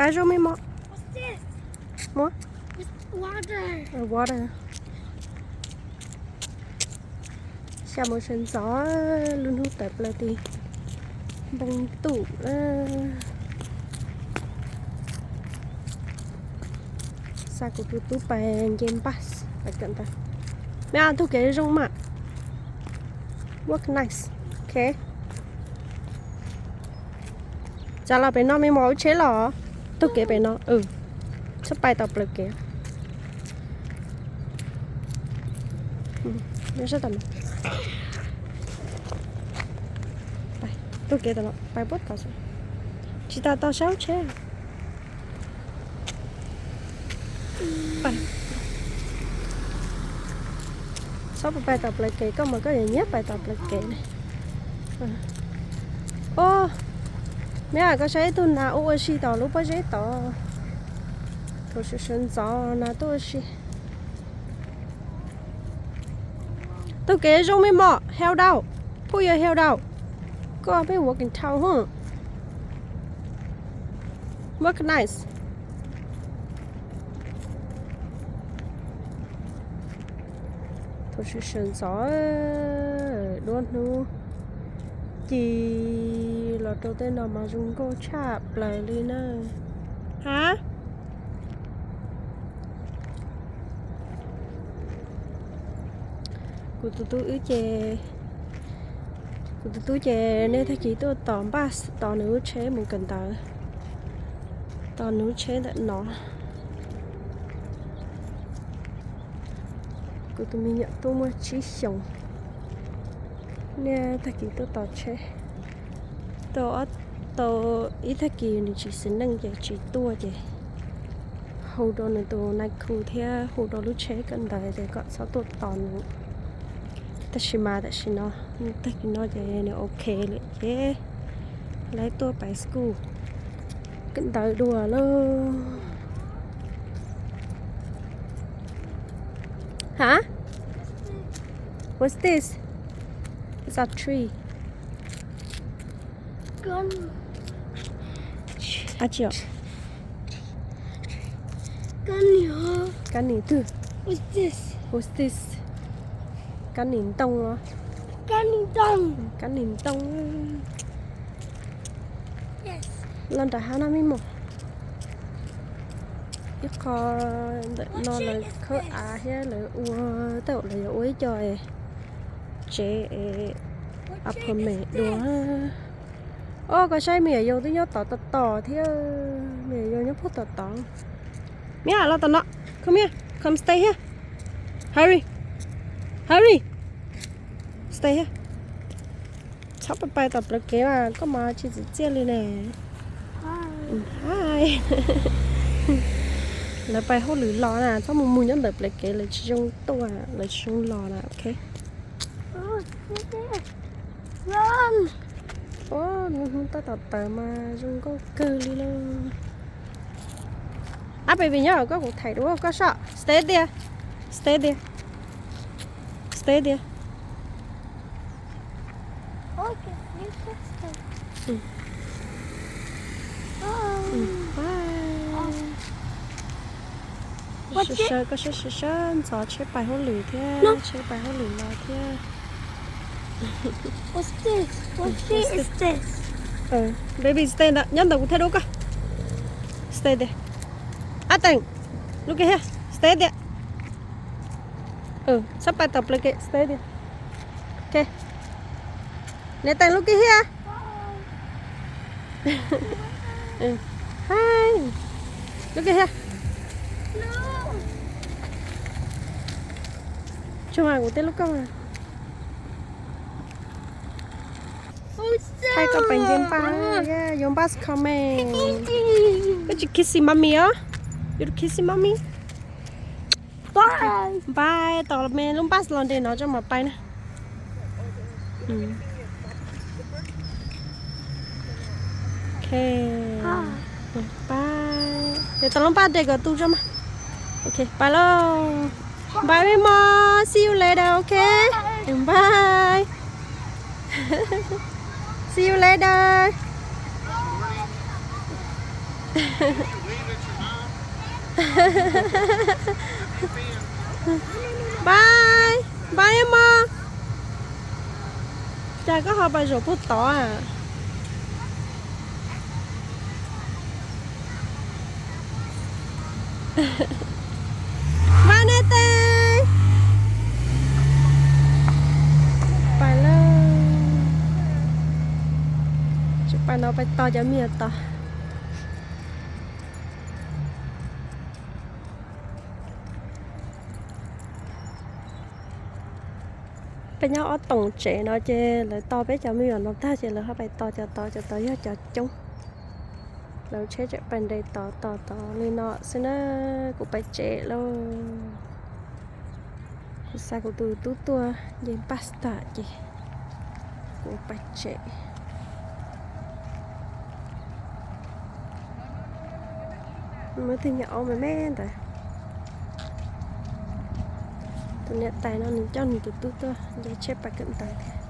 Pab zoo me mos. Muab. Water. Xya mus sawv ntxov, lub hnub tawm plaws ti npoo ntuj. Xa kuv tus tub pais nce npas pais kawm ntawv. Me a, taug kev zoo mas. Work nice. Ok. Txav los pem no me mos, lub tsheb los. Taug kev pem no. Txhob pais tom plawv kev. Taug kev tom no pais puag tom. Tsis tas tau sab lub tsheb. Txhob pais tom plawv kev, koj mas koj yuav nyiam pais tom plawv kev li. Os, me a, koj saib ib tug nas ua ua si tom lub pob zeb tod. Thaum sawv sawv ntxov nas tuaj ua si. Taug kev zoo me mos, hell no. Put your hell no. Koj pheej walking town hwm. Work nice. Thaum sawv sawv ntxov duab hnub ci los rau tej no mas zoo nkauj tshaj plaws li na. Ha? Kuv tus tub wb ces, kuv tus tub ces nej tag kis tuaj tos npas tos nws lub tsheb mus kawm ntawv, tos nws lub tsheb ntawm no. Kuv tus me nyuam tub muaj tsib xyoos, nej tag kis tuaj tos tsheb. Tau ob, tau ib tag kis nws tsis xis neej ces tsis tuaj ces hu rau nws tus nais khu thiab hu rau lub tsheb kawm ntawv tias kom txhob tuaj tos nws. Tab sis mas tam sim no, tag kis no ces nws ok lawm ces lawv tuaj pais school kawm ntawv dua lauj. Hah? What's this? It's a tree. Kab niam twg? What's this? Kab niam ntoo. Kab niam ntoo. Kab niam ntoo. Los nram hav no me mos. Ib qho ntawm no lawv khawb av thiab lawv ua, tej zaum lawv yuav ua ib co tsev apartment dua. Os, koj saib me nyuam yaus twb nyob tom tom tom thiab, me nyuam yaus nyob puag tom tod. Mia, los tom no. Come here, come stay here. Hurry, hurry. Stay here. Txhob pais tom plawv kev mas koj mas tsis txim txiaj li ne. Lawv pais hauj lwm los na, txhob mus mus nyob ntawm plawv kev, lawv tsis zoo tuaj, lawv tsis zoo los na, ok. Hnub tab tom tawm mas zoo nkauj kawg li lauj. Ab, baby nyob koj kuv thaij dua koj soj. Stay there. Stay there. Stay there. Bye. Sawv sawv, koj sawv sawv ntxov, tsheb pais hauj lwm thiab, tsheb pais hauj lwm los thiab. Baby stay ntawd, nyob ntawd kuv thaij dua koj. Stay there. Ab Teem, look at here. Stay there. Txhob pais tom plawv kev, stay there. Ok. Niam Teem, look at here. Hi. Look at here. Tsuag mas kuv tej lub koj mas. Thaij koj pais nce npas, your bus coming. Koj tsis kissy mommy os? You kissy mommy? Bye. Bye, tos me lub bus los nres no tso mam pais na. Ok. Bye. Ces tos lub bus nres kom tu tso mas. Ok, bye lauj. Bye me mos, see you later, ok? Bye. See you later. Bye, bye mog. Cas koj ho pais zaum puag tod a? Bye Nathan. Pais lawm. Tseem pais no pais tos cov me nyuam tod. Peb nyob ob toom tsev no ces lawv tos peb cov me nyuam no tag ces lawv ho pais tos cov tod, cov tod yog cov coob. Lawv tsheb tseem pais nres tod tos tod li no xwb na, kuv pais tsev lauj. Kuv xa kuv tus tub tuaj nce npas tas ces kuv pais tsev. Muaj ib tug me nyuam aub me me ntawd. Tus niam tais no nws coj nws tus tub tuaj nce tsheb pais kawm ntawv thiab.